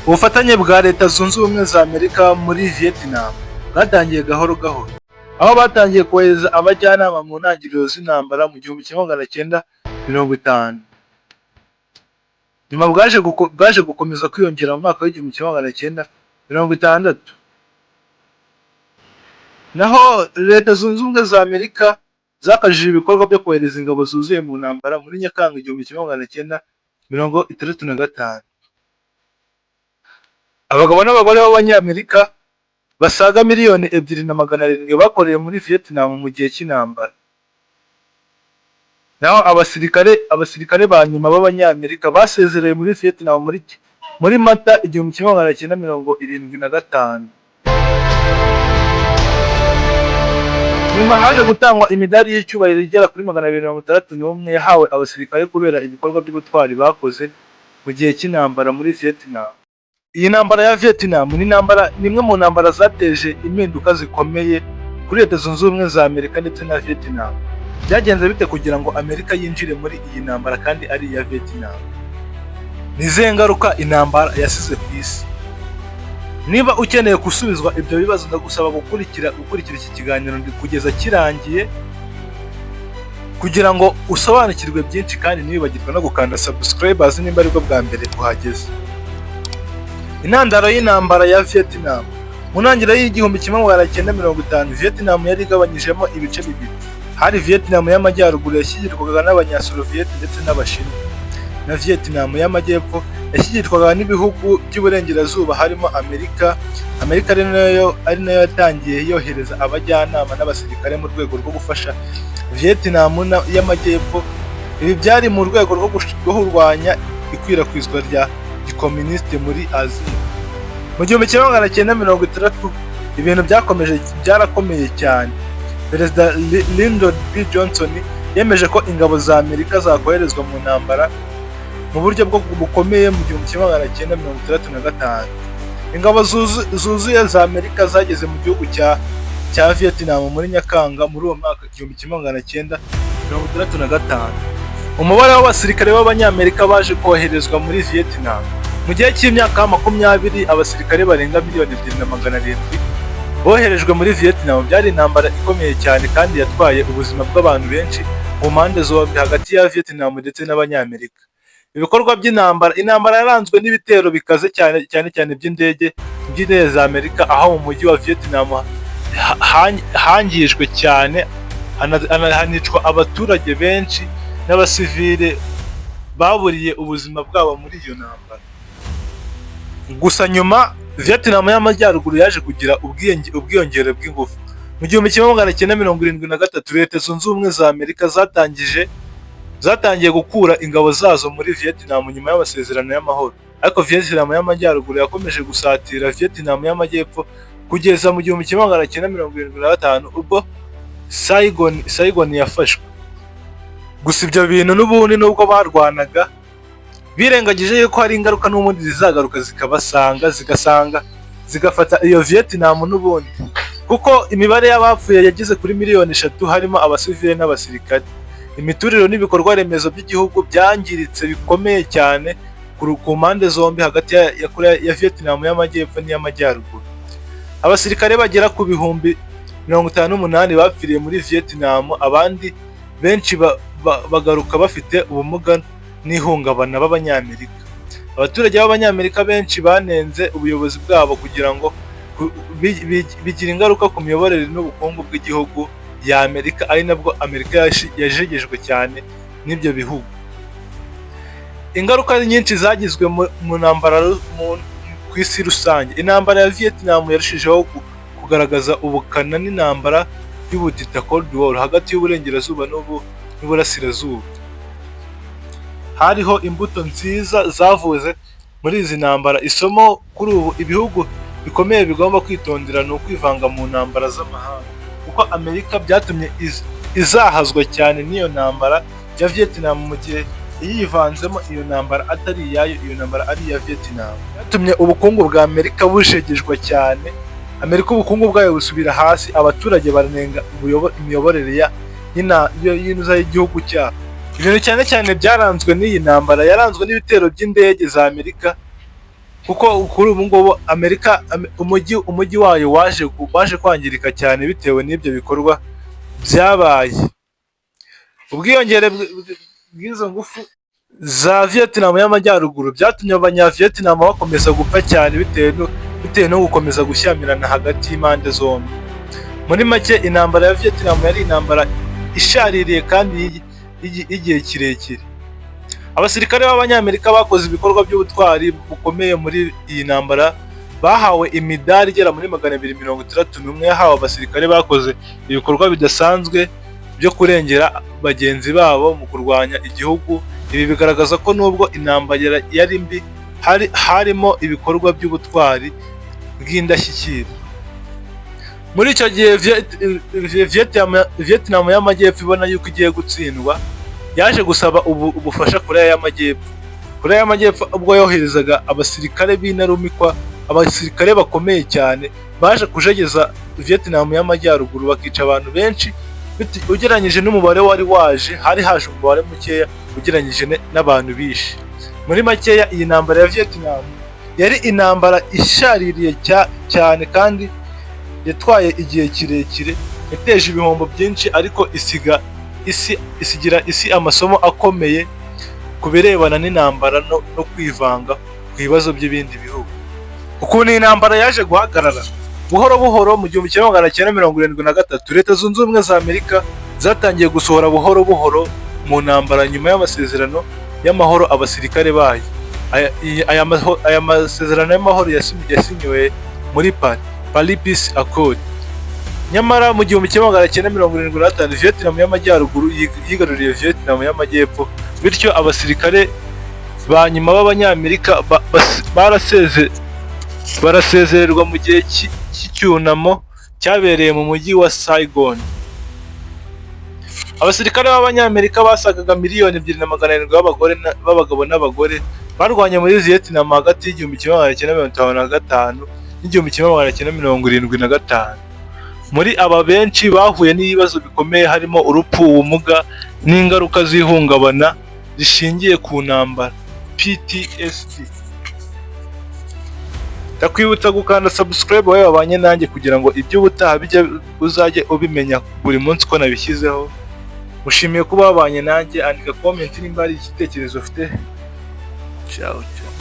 Ubufatanye bwa Leta Zunze Ubumwe za Amerika muri Vietnam bwatangiye gahoro gahoro, aho batangiye kohereza abajyanama mu ntangiriro z'intambara mu 1950. Nyuma bwaje gukomeza kwiyongera mu mwaka wa 1960. Naho Leta Zunze Ubumwe za Amerika zakajije ibikorwa byo kohereza ingabo zuzuye mu ntambara muri Nyakanga 1965. Abagabo n'abagore b'Abanyamerika basaga 2,700,000 bakoreye muri Vietnam mu gihe cy'intambara. Naho abasirikare ba nyuma b'Abanyamerika basezerewe muri Vietnam muri Mata 1975. Nyuma haje gutangwa imidari y'icyubahiro igera kuri 261 yahawe abasirikare kubera ibikorwa by'ubutwari bakoze mu gihe cy'intambara muri Vietnam. Iyi ntambara ya Vietnam ni imwe mu ntambara zateje impinduka zikomeye kuri Leta Zunze Ubumwe za Amerika ndetse na Vietnam. Byagenze bite kugira ngo Amerika yinjire muri iyi ntambara kandi ari iya Vietnam? Ni izihe ngaruka intambara yasize ku isi? Niba ukeneye gusubizwa ibyo bibazo, ndagusaba gukurikira iki kiganiro kugeza kirangiye kugira ngo usobanukirwe byinshi, kandi ntiwibagirwe no gukanda subscribers nimba aribwo bwa mbere uhageze. Intandaro y'intambara ya Vietnam. Mu ntangiriro y'1950, Vietnam yari igabanyijemo ibice bibiri. Hari Vietnam y'Amajyaruguru yashyigikirwaga n'Abanyasoloviyete ndetse n'Abashinwa, na Vietnam y'Amajyepfo yashyigikirwaga n'ibihugu by'Uburengerazuba harimo Amerika. Amerika ari nayo yatangiye yohereza abajyanama n'abasirikare mu rwego rwo gufasha Vietnam y'Amajyepfo. Ibi byari mu rwego rwo kurwanya ikwirakwizwa rya gikomunisite muri Aziya. Mu 1960 ibintu byakomeje byarakomeye cyane. Perezida Lyndon B Johnson yemeje ko ingabo za Amerika zakoherezwa mu ntambara mu buryo bwo bukomeye mu 1965. Ingabo zuzuye za Amerika zageze mu gihugu cya Vietnam muri Nyakanga muri uwo mwaka 1965. Umubare w'abasirikare b'Abanyamerika baje koherezwa muri Vietnam mu gihe cy'imyaka 20, abasirikare barenga 2,700,000 boherejwe muri Vietnam. Byari intambara ikomeye cyane kandi yatwaye ubuzima bw'abantu benshi ku mpande zombi, hagati ya Vietnam ndetse n'Abanyamerika. Ibikorwa by'intambara. Intambara yaranzwe n'ibitero bikaze cyane, cyane cyane by'indege za Amerika, aho mu mujyi wa Vietnam hangijwe cyane, hanicwa abaturage benshi n'abasivile baburiye ubuzima bwabo muri iyo ntambara. Gusa nyuma Vietnam y'Amajyaruguru yaje kugira ubwiyongere bw'ingufu. Mu 1973, Leta Zunze Ubumwe za Amerika zatangiye gukura ingabo zazo muri Vietnam nyuma y'amasezerano y'amahoro, ariko Vietnam y'Amajyaruguru yakomeje gusatira Vietnam y'Amajyepfo kugeza mu 1975 ubwo Saigon yafashwe. Gusa ibyo bintu n'ubundi, nubwo barwanaga, birengagije yuko hari ingaruka n'ubundi zizagaruka zikabasanga, zigasanga zigafata iyo Vietnam n'ubundi, kuko imibare y'abapfuye yageze kuri miliyoni 3, harimo abasivile n'abasirikare. Imiturire n'ibikorwa remezo by'igihugu byangiritse bikomeye cyane ku mpande zombi, hagati ya Korea ya Vietnam y'Amajyepfo n'iy'Amajyaruguru. Abasirikare bagera ku 58,000 bapfiriye muri Vietnam, abandi benshi bagaruka bafite ubumuga n'ihungabana b'Abanyamerika. Abaturage b'Abanyamerika benshi banenze ubuyobozi bwabo kugira ngo bigira ingaruka ku miyoborere n'ubukungu bw'igihugu ya Amerika, ari nabwo Amerika yajegejwe cyane n'ibyo bihugu. Ingaruka nyinshi zagizwe mu ntambara ku isi rusange. Intambara ya Vietnam yarushijeho kugaragaza ubukana n'intambara y'ubutita, Cold War, hagati y'Uburengerazuba n'Uburasirazuba. Hariho imbuto nziza zavuze muri izi ntambara. Isomo kuri ubu ibihugu bikomeye bigomba kwitondera ni ukwivanga mu ntambara z'amahanga, kuko Amerika byatumye izahazwa cyane n'iyo ntambara ya Vietnam, mu gihe yivanzemo iyo ntambara atari iyayo, iyo ntambara ari iya Vietnam. Byatumye ubukungu bwa Amerika bujegejwa cyane, Amerika ubukungu bwayo busubira hasi, abaturage baranenga imiyoborere y'intuza y'igihugu cyabo. Ibintu cyane cyane byaranzwe n'iyi ntambara, yaranzwe n'ibitero by'indege za Amerika. Kuko kuri ubu ngubu Amerika umujyi wayo waje kwangirika cyane bitewe n'ibyo bikorwa byabaye. Ubwiyongere bw'izo ngufu za Vietnam y'Amajyaruguru byatumye Abanyavietnam bakomeza gupfa cyane bitewe no gukomeza gushyamirana hagati y'impande zombi. Muri make, intambara ya Vietnam yari intambara ishaririye kandi y'igihe kirekire. Abasirikare b'Abanyamerika bakoze ibikorwa by'ubutwari bukomeye muri iyi ntambara, bahawe imidari igera muri 261 yahawe abasirikare bakoze ibikorwa bidasanzwe byo kurengera bagenzi babo mu kurwanya igihugu. Ibi bigaragaza ko nubwo intambara yari mbi, harimo ibikorwa by'ubutwari bw'indashyikirwa. Muri icyo gihe Vietnam y'Amajyepfo ibona yuko igiye gutsindwa, yaje gusaba ubufasha Koreya y'Amajyepfo. Koreya y'Amajyepfo ubwo yoherezaga abasirikare b'intarumikwa, abasirikare bakomeye cyane baje kujegeza Vietnam y'Amajyaruguru, bakica abantu benshi ugereranyije n'umubare wari waje. Hari haje umubare mukeya ugereranyije n'abantu bishe. Muri makeya, iyi ntambara ya Vietnam yari intambara ishaririye cyane kandi yatwaye igihe kirekire, yateje ibihombo byinshi, ariko isiga isi isigira isi amasomo akomeye ku birebana n'intambara no kwivanga ku bibazo by'ibindi bihugu. Ukuntu iyi ntambara yaje guhagarara buhoro buhoro: mu 1973, Leta Zunze Ubumwe za Amerika zatangiye gusohora buhoro buhoro mu ntambara nyuma y'amasezerano y'amahoro abasirikare bayo. Aya masezerano y'amahoro yasinyiwe muri Paris Peace Accord. Nyamara mu 1975, Vietnam y'Amajyaruguru yigaruriye Vietnam y'Amajyepfo, bityo abasirikare ba nyuma b'Abanyamerika barasezererwa mu gihe cy'icyunamo cyabereye mu mujyi wa Saigon. Abasirikare b'Abanyamerika basagaga miliyoni 2 na 700 b'abagabo n'abagore barwanye muri Vietnam hagati y'1955 n'1975. Muri aba, benshi bahuye n'ibibazo bikomeye harimo urupfu, ubumuga n'ingaruka z'ihungabana rishingiye ku ntambara, PTSD. Ndakwibutsa gukanda subscribe wowe wabanye nanjye, kugira ngo iby'ubutaha bijye uzajye ubimenya buri munsi ko nabishyizeho. Mushimiye kuba wabanye nanjye. Andika comment nimba hari igitekerezo ufite. Ciao ciao.